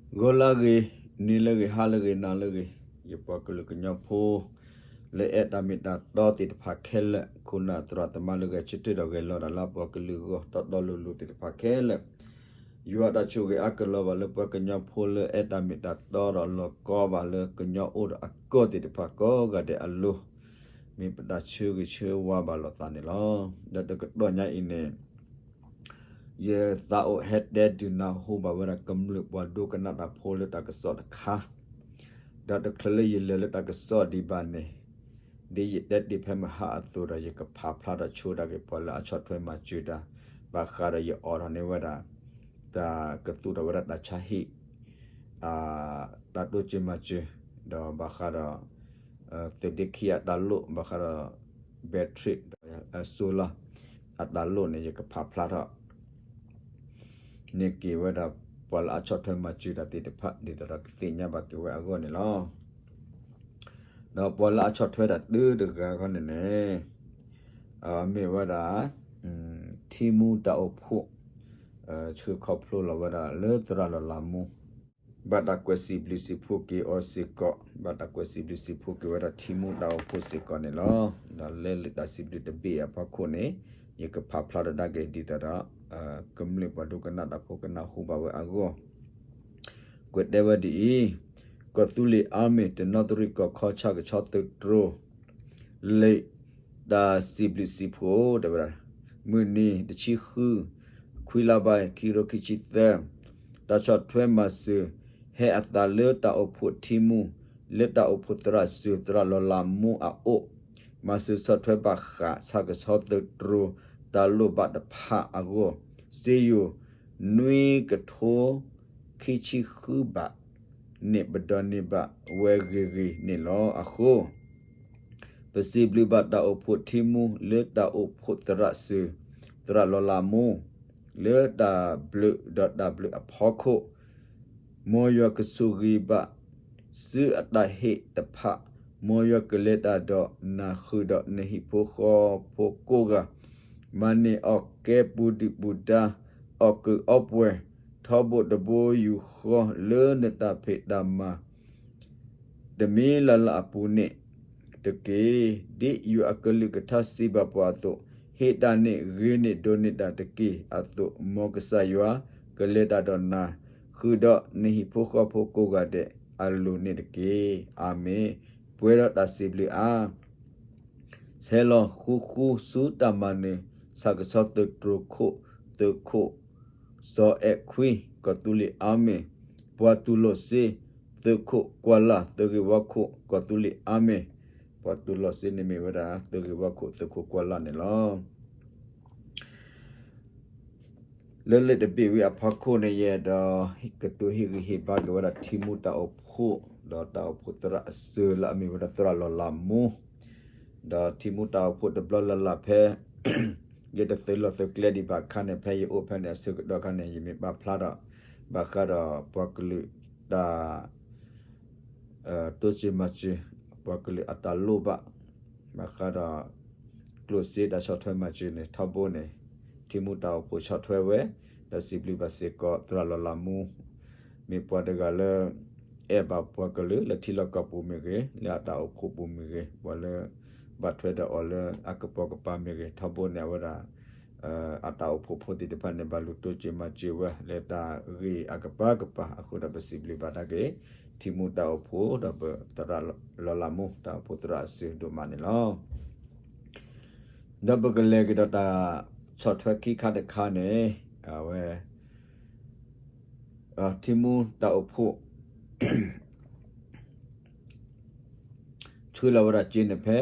ဂီၤလၢအဂ့ၤ, နံၤလၢအဂ့ၤ, ဟါလၢအဂ့ၤ, နၤလၢအဂ့ၤ, ယပှၤကလုာ်ကညီဖိ လၢအဲၣ်တၢ်မ့ၢ်တၢ်တီသ့ၣ်တဖၣ်ခဲလၢာ်, ခိၣ်နၢ်သရၣ်သမါလၢဂဲၤဆၢထၢၣ်ဒီးဂဲၤလီၤတၢ်လၢအပှၤကလုာ်အဂီၢ် တီတီလိၤလိၤသ့ၣ်တဖၣ်ခဲလၢာ်, ယွၤတၢ်ဆိၣ်ဂ့ၤအါကလီၤဘၣ်လၢပှၤကညီဖိလၢအဲၣ်တၢ်မ့ၢ်တၢ်တီဒီးလီၤကီဘၣ်လၢကညီအိၣ်ဒီးအကီၢ်သ့ၣ်တဖၣ် ကိးဂၤဒဲးအလိၤ, မ့ၢ်ပတၢ်ဆၢဂ့ၤဆၢဝါဘၣ်လိာ်သးန့ၣ်လီၤ. ဒီးတကတီၢ်ညါအံၤန့ၣ် ယသးအိၣ်ဟဲတဲဒုးနၢ်ဟူဘၣ်ဝဲဒၣ်ကမျၢၢ်ပှၤဒိကနၣ်တၢ်ဖိလၢတၢ်ကစီၣ်တခါ, ဒီးတချုးလၢယလဲၤလၢတၢ်ကစီၣ်ဒံးဘၣ်န့ၣ်, ဒ်ယတဲတ့ၢ်ဖဲမဟါအသိးဒီး ယကဖးဖျါထီၣ်ဆိဒၣ်က့ၤပှၤလၢအဆီၣ်ထွဲမၤစၢၤတၢ်, ဘၣ်ဃးဒီးယအိးထီၣ်န့ၢ်ဝဲဒၣ် တၢ်ကသူၣ်ထီၣ်ဝဲဒၣ်တၢ်ဆါဟံၣ် တၢ်တိစၢၤမၤစၢၤ, ဒီးဘၣ်ဃးဒီး သုးဒ့ခံအတၢ်လိၣ် ဘၣ်ဃးဒီး battery ဒီး solar အတၢ်လိၣ်န့ၣ် ယကဖးဖျါထီၣ် န့ၢ်က့ၤဝဲဒၣ်ပှၤလၢအဆီၣ်ထွဲမၤစၢၤတၢ်သ့ၣ်တဖၣ် ဒ်သိးဒီးကသ့ၣ်ညါဘၣ်က့ၤဝဲအဂီၢ်န့ၣ်လီၤ. ဒီးပှၤလၢအဆီၣ်ထွဲတၢ်တုၤတဂၤခီန့ၣ်န့ၣ် မ့ၢ်ဝဲဒၣ် ထံမူတၢ်အိၣ်ဖှိၣ် ဆှၢခီဖျိလီၤဝဲဒၣ်လၢသရၣ်လီၤလးမူ ဘၣ်တၢ်ကွဲးစံးဘျုးစံးဖှိၣ်က့ၤအီၤစ့ၢ်ကီး, ဘၣ်တၢ်ကွဲးစံးဘျုးစံးဖှိၣ်က့ၤဝဲဒၣ်ထံမူတၢ်အိၣ်ဖှိၣ်စ့ၢ်ကီးန့ၣ်လီၤ. ဒီးလၢလံာ်တၢ်စံးဘျုးတဘ့ၣ်အဖီခိၣ်န့ၣ် ယကဖးဖျါထီၣ်ဒၣ်က့ၤဒ်သိးဒီး ကမျၢၢ်ပှၤဒိကနၣ်တၢ်ဖိကနၢ်ဟူဘၣ်ဝဲအဂီၢ် ကွဲးတဲဝဲဒ်အံၤ, ကီၢ်သူလ့ၤအါမ့ၢ်တနီသရံၣ်ကီၢ်ခီဆၣ်ကဆီသုးတြိၤ လံာ်တၢ်စံးဘျုးစံးဖှိၣ်တဲဝဲဒၣ်, မုၢ်နံၤတဆံဃု ခွံလါဘၣ် ခံကထိခံဆံသၢ, တၢ်ဆီၣ်ထွဲမၤစၢၤ ဟဲအသးလၢတၢ်အိၣ်ဖှိၣ်ထံမူ လၢတၢ်အိၣ်ဖှိၣ်သရၣ်စၢၤသရၣ်လီၤလးမူအအိၣ်, မၤစၢၤဆီၣ်ထွဲဘၣ်ဃးဆၣ်ကဆီသုးတြိၤ တၢ်လိၣ်ဘၣ်တဖၣ်အဂီၢ်, စ့ယိၤ နွံကထိ ခံဆံဃုဘးန့ၣ် ပဒိးန့ၢ်ဘၣ်ဝဲဂ့ၤဂ့ၤန့ၣ်လီၤ. အဃိ ပစံးဘျုးဘၣ်တၢ်အိၣ်ဖှိၣ်ထံမူလၢတၢ်အိၣ်ဖှိၣ်သရၣ်စၢၤ သရၣ်လီၤလးမူ လၢတၢ်ဘျုးဒီးတၢ်ဘျုးအဖီခိၣ် မ်ယွၤကဆိၣ်ဂ့ၤဘၣ် စုအတၢ်ဟ့ၣ်တဖၣ်, မ်ယွၤကလဲၤတၢ်ဒီးနၤဃုာ်ဒီးနဟံၣ်ဖိဃီဖိကိးဂၤ, မၤန့ၢ်အီၣ်ကဲပူၤဒုၣ်ပူၤဒါ, အီၣ်ကုးအီပှဲၤ, ထီဘိတဘိယူၢ်ဃီလၢနတၢ်ဖံးတၢ်မၤ တမံၤလၢ်လၢ်အပူၤန့ၣ်တက့ၢ်. ဒ်ယွၤအကလုၢ်ကထါစံးဘၣ်ပှၤအသိး, ဟ့ၣ်တၢ်န့ၣ်ဂ့ၤန့ၢ်ဒိးန့ၢ်တၢ်တက့ၢ်အသိး, မ်ကစၢ်ယွၤကလဲၤတၢ်ဒီးနၤ, ဃုာ်ဒီးနဟံၣ်ဖိဃီဖိကိးဂၤဒဲးအလိၤန့ၣ်တက့ၢ်. အၤမ့ၣ်. ပှဲၤဒီးတၢ်စံးဘျုးအါ ဆဲးလီၤဃူဃူဆူတၢ်မၤနၢၤ ဆၣ်ကဆီသုးတြိၤခိၣ် သုးခိၣ် စီၤအဲၣ်ခွံ ကီၢ်သူလ့ၤအါမ့ၣ်, ပှၤတူၢ်လိာ်စ့ သုးခိၣ်ကွၢ်လၢ် သုးဂ့ၢ်ဝီခိၣ် ကီၢ်သူလ့ၤအါမ့ၣ်, ပှၤတူၢ်လိာ်စ့န့ၣ်မ့ၢ်ဝဲဒၣ် သုးဂ့ၢ်ဝီခိၣ် သုးခိၣ်ကွၢ်လၢ်န့ၣ်လီၤ. လၢလံာ်တဘ့ၣ်ဝံၤအဖီခိၣ်န့ၣ် ယအဲၣ်ဒိးကတိၤဟ့ၣ်ဂံၢ်ဟ့ၣ်ဘါက့ၤဝဲဒၣ်ထံမူတၢ်အိၣ်ဖှိၣ် ဒီးတၢ်အိၣ်ဖှိၣ်သရၣ်အစၢၤလၢအမ့ၢ်ဝဲဒၣ်သရၣ်လီၤလးမူ ဒီးထံမူတၢ်အိၣ်ဖှိၣ်တဘျီလၢ်လၢ်ဖဲ ယတသုးလီၢ်သုးကျဲဒံးဘၣ်အခါန့ၣ် ဖဲယအိၣ်ဖဲန့ၣ်အဆၢကတီၢ်ခါန့ၣ် ယမ့ၢ်ပာ်ဖျါထီၣ် ဘၣ်ဃးဒီးပှၤကလုာ်တၢ် တိစၢၤမၤစၢၤ ပှၤကလုာ်အတၢ်လိၣ်ဘၣ် ဘၣ်ဃးဒီး ကျိၣ်စ့တၢ်ဆီၣ်ထွဲမၤစၢၤန့ၣ် ထီဘိန့ၣ် ထံမူတၢ်အိၣ်ဖှိၣ်ဆီၣ်ထွဲဝဲ ဒီးစံးဘျုးဘၣ်စ့ၢ်ကီးသရၣ်လီၤလးမူ မ့ၢ်ပှၤတဂၤလၢ အဲၣ်ဘၣ်ပှၤကလုာ်လၢထံလီၢ်ကီၢ်ပူၤမ့ၢ်ဂ့ၤ လၢအတၢ်အိၣ်ဖှိၣ်ပူၤမ့ၢ်ဂ့ၤ ပှၤလၢ ဘၣ်ထွဲဒီးအီၤလၢအကပိာ်ကပၤမ့ၢ်ဂ့ၤ ထီဘိန့ၣ် အဝဲဒၣ် အတၢ်အိၣ်ဖှိၣ်ဖိသ့ၣ်တဖၣ်န့ၣ် ဘၣ်လူၤတိစၢၤမၤစၢၤဝဲ လၢတၢ်ဂ့ၢ်အကပၤကပၤ အဃိဒီးပစံးဘျုးဘၣ်တၢ်က့ၤ ထံမူတၢ်အိၣ်ဖှိၣ် ဒီးပသရၣ်လီၤလးမူ တၢ်အိၣ်ဖှိၣ်သရၣ်အစၢၤဒိၣ်မးန့ၣ်လီၤ. ဒီးပကလဲၤကဒီးတၢ်ဆီၣ်ထွဲခံခါတခါန့ၣ် အဝဲ ထံမူတၢ်အိၣ်ဖှိၣ် ဆှၢလီၤဝဲဒၣ်စ့န့ၣ်ဖဲ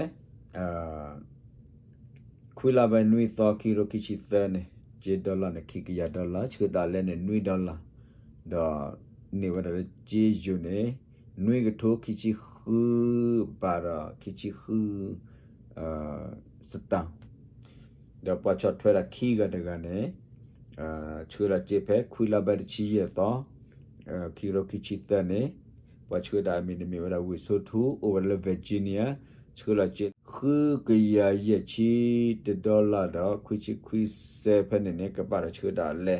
ခွံလါဘၢၣ်နွံသီ ခံကထိခံဆံသၢန့ၣ် စ့ dollar န့ၣ် ခံကယၤ dollar ဆှၢတၢ်လဲန့ၣ် နွံ dollar ဒီးန့ၢ်ဝဲဒၣ်လၢစ့ယိၤန့ၣ် နွံကထိခံဆံဃုဘးဒီး ခံဆံဃု စတၢ် ဒီးပှၤဆီၣ်ထွဲဒၣ်ခံဂၤတဂၤန့ၣ် ဆှၢလီၤစ့ဖဲခွံလါဘၢၣ်တဆံယဲၢ်သီ ခံကထိခံဆံသၢန့ၣ် ပှၤဆှၢဒၣ်အမံၤန့ၣ်မ့ၢ်ဝဲဒၣ် ဝ့ၢ်ဆိထူ အိၣ်ဝဲဒၣ်လၢ Virginia ဆှၢလီၤစ့ ဃုကယၤယဲၢ်ဆံတ dollar ဒီး ခွံဆံခွံစဲးဖဲန့ၣ်န့ၣ် ကဘၣ်ဒီးဆှၢဒၣ်လဲ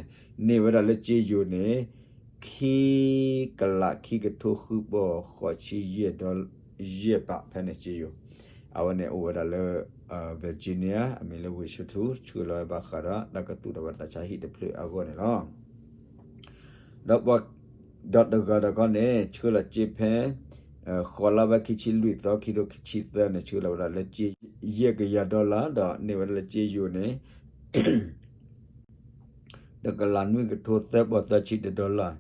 န့ၢ်ဝဲဒၣ်လၢစ့ယိၤန့ၣ် ခံကလးခံကထိဃုပီၢ်ဃိးဆံယဲၢ်ဒီး ယဲၢ်ဘးဖဲန့ၣ်စ့ယိၤ, အဝဲန့ၣ်အိၣ်ဝဲဒၣ်လၢ Virginia အမံၤလၢ Washington ဆှၢလီၤဝဲဘၣ်ဃးဒီး တၢ်ကသူၣ်ထီၣ်ဝဲတၢ်ဆါဟံၣ်တဖျၢၣ်အဂီၢ်န့ၣ်လီၤ. ဒီးပှၤ ဒီးတဂၤဒီးခီန့ၣ် ဆှၢလီၤစ့ဖဲ ဃိးလါဝဲခံဆံလွံၢ်သီ ခံထိခံဆံသၢန့ၣ် ဆှၢလီၤဝဲဒၣ်လၢစ့ ယဲၢ်ကယၤ dollar ဒီးန့ၢ်ဝဲဒၣ်လၢစ့ယိၤန့ၣ် တကလးနွံကထိသၢပီၢ်သၢဆံတ dollar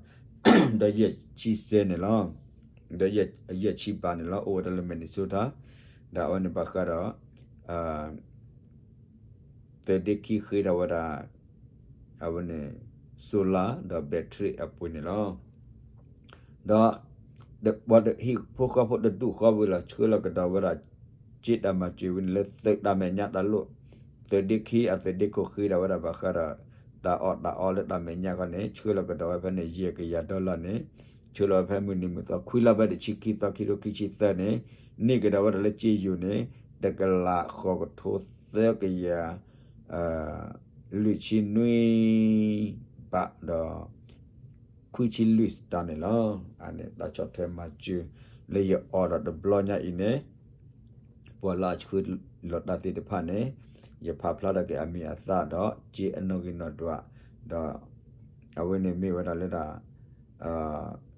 ဒီးယဲၢ်ဆံစ့န့ၣ်လီၤ. ဒီးယဲၢ်ဆံဘးန့ၣ်လီၤ အိၣ်ဝဲဒၣ်လၢ Minnesota ဒီးအဝဲန့ၣ်ဘၣ်ဃးဒီး သုးဒ့ခံဃ့ထီၣ်ဝဲဒၣ် အဝဲန့ၣ် solar ဒီး battery အပှ့ၤန့ၣ်လီၤ. ဒီး ပှၤဟံၣ်ဖိဃီဖိတဒူၣ်ဃီဝံၤလီၤ ဆှၢလီၤကဒီးဝဲဒၣ် စ့တၢ်မၤစၢၤဝံၤန့ၣ်လၢသုးတၢ်မဲာ်ညါတၢ်လိၣ် သုးဒ့ခံအသုးဒ့ခိၣ်ဃ့ထီၣ်ဝဲဒၣ်ဘၣ်ဃးဒီး တၢ်အီၣ်တၢ်အီလၢတၢ်မဲာ်ညါခီန့ၣ် ဆှၢလီၤကဒီးဝဲဖဲန့ၣ် ယဲၢ်ကယၤ dollar န့ၣ် ဆှၢလီၤဝဲဖဲမုၢ်နံၤမုၢ်သီ ခွံလါဖဲတဆံခံသီ ခံထိခံဆံသၢန့ၣ် န့ၢ်ကဒီးဝဲဒၣ်လၢစ့ယိၤန့ၣ် တကလးဃိးကထိသၢကယၤ လွံၢ်ဆံနွံဘးဒီး ခွံဆံလွံၢ်စတၢ်န့ၣ်လီၤ. အန့ၣ် တၢ်ဆီၣ်ထွဲမၤစၢၤလၢယအီၤဒီးတဘျီညါအံၤန့ၣ် ပှၤလၢအဆှၢလီၤတၢ်သ့ၣ်တဖၣ်န့ၣ် ယဖးဖျါထီၣ်က့ၤအမံၤအသၣ်ဒီး စ့အနီၣ်ဂံၢ်နီၣ်ဒွး ဒီး အဝဲန့ၣ်မ့ၢ်ဝဲဒၣ်လၢတၢ်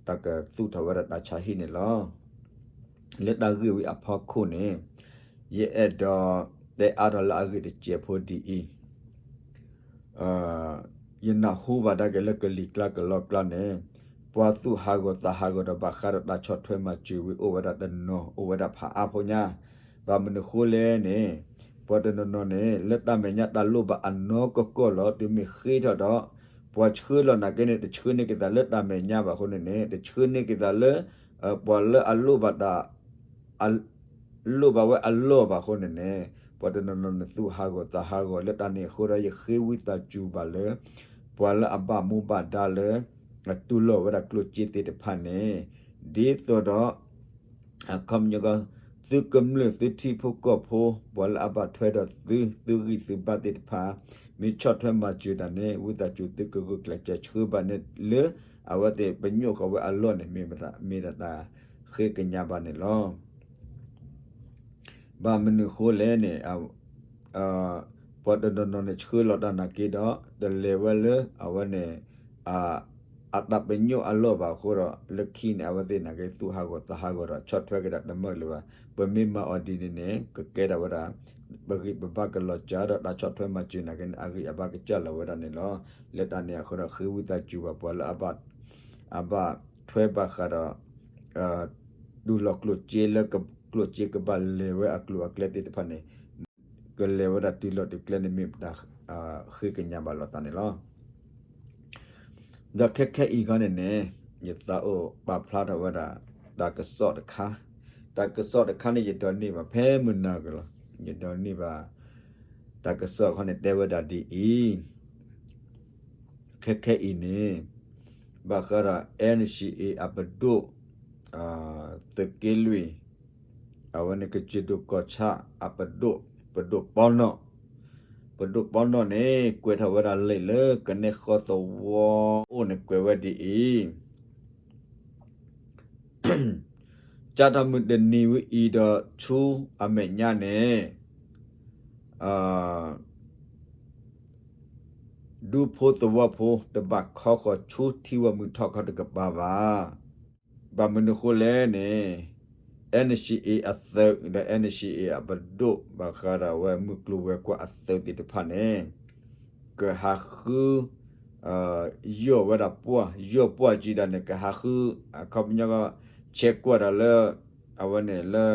တၢ်ကသူၣ်ထီၣ်ဝဲဒၣ်တၢ်ဆါဟံၣ်န့ၣ်လီၤ. လၢတၢ်ဂ့ၢ်ဝံၤအဖီခိၣ်န့ၣ် ယအဲၣ်ဒိးတဲအါထီၣ်လၢအဂ့ၢ်တစဲးဖိဒ်အံၤ, ယနၢ်ဟူဘၣ်ဒၣ်က့ၤလၢကလံၤကျါကလီကျါန့ၣ် ပှၤသူၣ်ဟးဂီၤသးဟးဂီၤဒီးဘၣ်ဃးဒီးတၢ်ဆီၣ်ထွဲမၤစၢၤဝံၤအိၣ်ဝဲဒၣ်တနီၤ အိၣ်ဝဲဒၣ်ဖးအါဖိညါ, ဘၣ်မနုၤဃိလဲၣ်န့ၣ် ပှၤတနီၤနီၤန့ၣ် လၢတၢ်မဲာ်ညါတၢ်လိၣ်ဘၣ်အနီၢ်ကီၢ်ကီၢ်လီၤ တုၤမ့ၢ်ဃ့ထီၣ်ဒီး ပှၤဆှၢလီၤနာ်က့န့ၣ် တဆှၢန့ၢ်က့ၤသးလၢတၢ်မဲာ်ညါဘၣ်အဃိန့ၣ်န့ၣ် တဆှၢန့ၢ်က့ၤသးလၢ ပှၤလၢအလိၣ်ဘၣ်တၢ် လိၣ်ဘၣ်ဝဲအလီၢ်ဘၣ်အဃိန့ၣ်န့ၣ် ပှၤတနီၤနီၤန့ၣ်သူၣ်ဟးဂီၤသးဟးဂီၤလၢတၢ်န့ၣ်အဃိဒီး ယဃ့ဝံသးစူၤဘၣ်လၢ ပှၤလၢအဘၣ်မူဘၣ်ဒါလၢ တူၢ်လိာ်ဝဲဒၣ်ကျိၣ်စ့သ့ၣ်တဖၣ်န့ၣ် ဒ်သိးဒီး အခီပညီ သုကမျၢၢ်သုထံဖိကီၢ်ဖိ ပှၤလၢအဘၣ်ထွဲဒီးသု သုဂံၢ်သုဘါသ့ၣ်တဖၣ် မ့ၢ်ဆီၣ်ထွဲမၤစၢၤတၢ်န့ၣ် ဝံသးစူၤသုကဂုာ်ကျဲးစၢးဆှၢဘၣ်န့ၣ်လၢ အဝဲသ့ၣ်ပညိၣ်ဃီၤဝဲအလီၢ်န့ၣ် မ့ၢ်မ့ၢ်ဒၣ်တၢ်ဃ့ကညးဘၣ်န့ၣ်လီၤ. ဘၣ်မနုၤဃိလဲၣ်န့ၣ် ပှၤတနီၤနီၤန့ၣ်ဆှၢလီၤတၢ်နာ်က့ဒီး တလဲၤဝဲလၢအဝဲန့ၣ် အတၢ်ပညိၣ်အလီၢ်ဘၣ်အဃိဒီး လၢခံန့ၣ် အဝဲသ့ၣ်နာ်က့သူၣ်ဟးဂီၤသးဟးဂီၤဒီး ဆီၣ်ထွဲက့ၤတၢ်တမၢလၢၤဘၣ်. ပမ့ၢ်မၤအီၤဒ်န့ၣ်န့ၣ် ကကဲထီၣ်ဝဲဒၣ် ပဂံၢ်ပဘါကလီၤစှၤဒီးတၢ်ဆီၣ်ထွဲမၤစၢၤနာ်က့န့ၣ် အဂံၢ်အဘါကစၢ်လီၤဝဲဒၣ်န့ၣ်လီၤ. လၢတၢ်န့ၣ်အဃိဒီး ဃ့ဝံသးစူၤဘၣ်ပှၤလၢ အဘၣ်ထွဲဘၣ်ဃးဒီး တူၢ်လိာ်ကျိၣ်စ့လၢ ကျိၣ်စ့ကဘၣ်လဲၤဝဲအကျိၤအကျဲသ့ၣ်တဖၣ်န့ၣ် ကလဲၤဝဲဒၣ်တုၤလီၤတုၤကျဲန့ၣ် မ့ၢ်ပတၢ်ဃ့ကညးဘၣ်လိာ်သးန့ၣ်လီၤ. ဒီးခဲခဲအံၤခီန့ၣ်န့ၣ် ယသးအိၣ်ပာ်ဖျါထီၣ်ဝဲဒၣ် တၢ်ကစီၣ်တခါ, တၢ်ကစီၣ်တခါန့ၣ် ယဒိးန့ၢ်ဘၣ်ဖဲမုၢ်နၤက့ၤလီၤ. ယဒိးန့ၢ်ဘၣ် တၢ်ကစီၣ်ခီန့ၣ် တဲဝဲဒၣ်ဒ်အံၤ, ခဲခဲအံၤန့ၣ် ဘၣ်ဃးဒီး N C A အပဒိၣ် သုးက့လွံၢ် အဝဲန့ၣ် ကစၢၢ်ဒိၣ်ကီၢ်ဆၣ်အပဒိၣ်, ပဒိၣ်ပီနီၣ်, ပဒိၣ်ပီနီၣ်န့ၣ် ကွဲးထီၣ်ဝဲဒၣ်လံာ်လၢကနဲဃီသဝီအိၣ်န့ၣ် ကွဲးဝဲဒ်အံၤ, ကၢ်တၢ်မုၢ်တနံၤဝဲအံၤဒီးဆူအမဲာ်ညါန့ၣ် ဒူဖိသဝီဖိ တဘၣ်ခီဃီၤဆူထံဝဲၤမုၢ်ထီၣ်ခီတကပၤဘၣ်. ဘၣ်မနုၤဃိလဲၣ်န့ၣ် N C A အသုးဒီး N C A အပဒိၣ် ဘၣ်ဃးဒီးဝဲမုၢ်ကျိၤဝဲၤကွာ်အသုးသ့ၣ်တဖၣ်န့ၣ် ကဟးဃု ယီၢ်ဝဲဒၣ်ပှၢ်, ယီၢ်ပှၢ်ကံဒၣ်န့ၣ် ကဟးဃု အခီပညီ ဆဲးကွၢ်ဒၣ်လၢ အဝဲန့ၣ်လၢ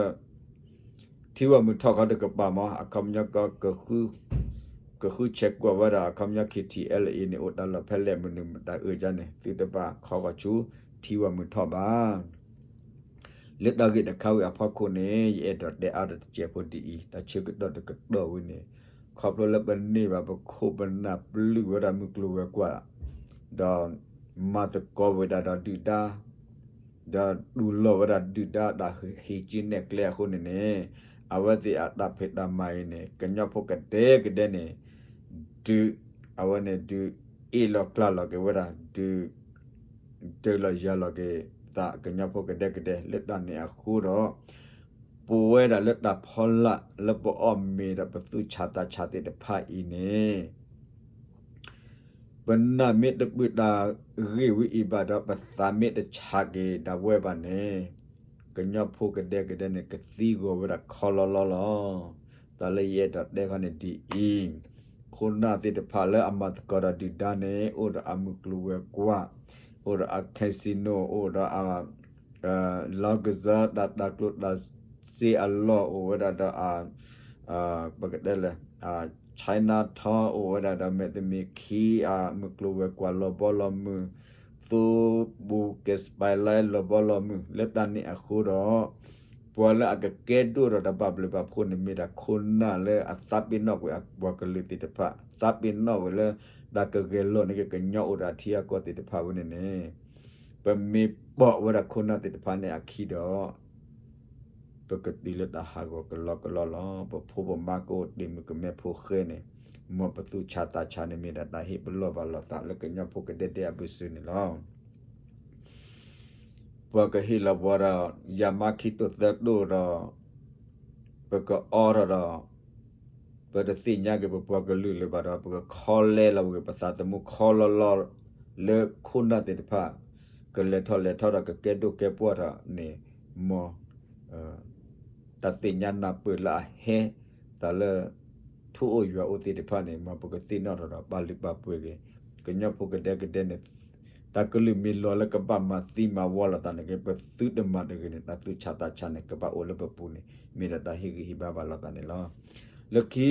ထံဝဲၤမုၢ်ထီၣ်ခီတကပၤမး အခီပညီက ကဃုဆဲးကွၢ်ဝဲဒၣ် အခီပညီ K T L A န့ၣ် အိၣ်တၢ်လီၢ်ဖဲလဲၣ် မနုၤမတၤအၢၣ်ဒ်န့ၣ် သုတဘၣ်ခီဃီၤဆူ ထံဝဲၤမုၢ်ထီၣ်ဘၣ်. လၢတၢ်ဂ့ၢ်တခါဝံၤအဖီခိၣ်န့ၣ် ယအဲၣ်ဒိးတဲအါတစဲးဖိဒ်အံၤ, တၢ်ဆၢကတီၢ်တကတီၢ်ဝံၤန့ၣ် ခီဖျိလၢပန့ၢ်ဘၣ်ပခိၣ်ပနၢ်ပျုၢ်ဝဲဒၣ်မုၢ်ကျိၤဝဲၤကွာ် ဒီးမၤသကိးဝဲဒၣ်ဒီးဒုၣ်ဒါ ဒီးတူၢ်လိာ်ဝဲဒၣ်ဒုၣ်ဒါတၢ်ဟ့ၣ်စုနဲၣ်ကျဲအဃိန့ၣ်န့ၣ် အဝဲသ့ၣ်အတၢ်ဖံးတၢ်မၤအံၤန့ၣ် ကညီဖိကဒဲကဒဲန့ၣ် ဒုး အဝဲန့ၣ်ဒုးအ့ၣ်လိာ်ကျါလိာ်က့ၤဝဲဒၣ် ဒုး ဒုးလီၤယၤလီၤက့ၤသးကညီဖိကဒဲကဒဲ လၢတၢ်န့ၣ်အဃိဒီး ပဝဲဒၣ်လၢတၢ်ဖီလာ်လၢပအီၣ်မ့ၤဒီးပသူၣ်ဆါသးဆါသ့ၣ်တဖၣ်အံၤန့ၣ် ပနၢ်မ့ၢ်တပၢၢ်တၢ်ဂ့ၢ်ဝံၤအံၤဘၣ်ဒီး ပသးမ့ၢ်တဆးက့ၤဒၣ်ဝဲဘၣ်န့ၣ် ကညီဖိကဒဲကဒဲန့ၣ် ကသံဂီၤဝဲဒၣ်ခီလီလီလီၤ. တၢ်လၢယအဲၣ်ဒိးတဲခီန့ၣ်ဒ်အံၤ, ခိၣ်နၢ်သ့ၣ်တဖၣ်လၢအမၤသကိးဒီးဒုၣ်ဒါန့ၣ် အိၣ်ဒီးအမုၢ်ကျိၤဝဲၤကွာ်, အိၣ်ဒီးအ casino, အိၣ်ဒီးအ လီကစၢၢ် တၢ်တၤကျိၣ်တၤစ့အလီၢ် အိၣ်ဝဲဒၣ်ဒီးအ ပကတဲလဲၣ် Chinatown အိၣ်ဝဲဒၣ်ဒီးမဲာ်တမံၤခံ အမုၢ်ကျိၤဝဲၤကွာ်လီၤဘီလီၤမုၢ်, သိပူၤကဲးစပဲလဲ လီၤဘီလီၤမုၢ် လၢတၢ်န့ၣ်အဃိဒီး ပှၤလၢအကကဲဒိၣ်ဒီးတၢ်ဘၣ်ဘျုးဘၣ်ဖှိၣ်န့ၣ် မ့ၢ်ဒၣ်ခိၣ်နၢ်လၢအသးပ့ၤနီၣ်ကွံာ်အပှၤကလုာ်သ့ၣ်တဖၣ်, သးပ့ၤနီၣ်ဝဲလၢ တၢ်ကဂဲၤလိာ်န့ၢ်က့ၤကညီအိၣ်ဒီးအထံအကီၢ်သ့ၣ်တဖၣ်ဝဲန့ၣ်န့ၣ်, ပမ့ၢ်ပိာ်ဝဲဒၣ်ခိၣ်နၢ်သ့ၣ်တဖၣ်န့ၣ်အခံဒီး ပကတုၤလၢတၢ်ဟးဂီၤကလီကလီလီၤ. ပဖိပမါကအိၣ်တ့ၢ်မုၣ်ကမဲဖိဃဲန့ၣ်, မ်ပသူၣ်ဆါသးဆါန့ၣ် မ့ၢ်ဒၣ်တၢ်ဟ့ၣ်ပလီၢ်ဘၣ်လိာ်သးလၢကညီဖိကဒဲဒဲအဘၢၣ်စၢၤန့ၣ်လီၤ. ပှၤကဟ့ၣ်လီၤပှၤဒီး ယၤမါခံတိာ်သၢတိာ်ဒီး ပကအီထီၣ်ဒီး ပတသ့ၣ်ညါက့ၤပပှၤကလုာ်လၢၤဘၣ်ဒီး ပကခီလဲလီၤဝဲပသးသမူခီလီလီ လၢခိၣ်နၢ်သ့ၣ်တဖၣ် ကလဲၤထီၣ်လဲၤထီဒီးကကဲဒိၣ်ကဲပှၢ်ထီၣ်န့ၣ် မ် တၢ်သ့ၣ်ညါနၢ်ပၢၢ်လၢအဟဲ တၢ်လၢထူအိၣ်ယွၤအိၣ်သ့ၣ်တဖၣ်န့ၣ် မ်ပကသ့ၣ်နီၣ်ထီၣ်ဒီးပာ်လုၢ်ပာ်ပှ့ၤက့ၤ ကညီဖိကဒဲကဒဲန့ၣ် တၢ်ကလုၢ်မ့ၢ်လီၤလၢကဘၣ်မၤသံမၤဝီလိာ်သးန့ၣ်က့ ပသုတမၤတဂ့ၤန့ၣ် တၢ်သူၣ်ဆါသးဆါန့ၣ် ကဘၣ်အိၣ်လၢပပူၤန့ၣ် မ့ၢ်ဒၣ်တၢ်ဟ့ၣ်ဂံၢ်ဟ့ၣ်ဘါဘၣ်လိာ်သးန့ၣ်လီၤ. လၢခံ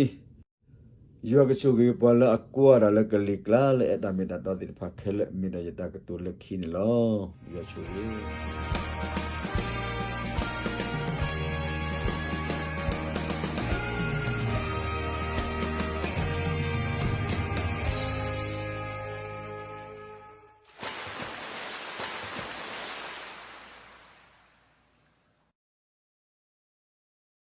ယွၤကဆိၣ်ဂ့ၤပှၤလၢအကွၢ်တၢ်လၢကလံၤကျါလၢအဲၣ်တၢ်မ့ၢ်တၢ်တီသ့ၣ်တဖၣ်ခဲလၢာ် မ့ၢ်ဒၣ်ယတၢ်ကတိၤလၢခံန့ၣ်လီၤ. ယွၤဆိၣ်ဂ့ၤ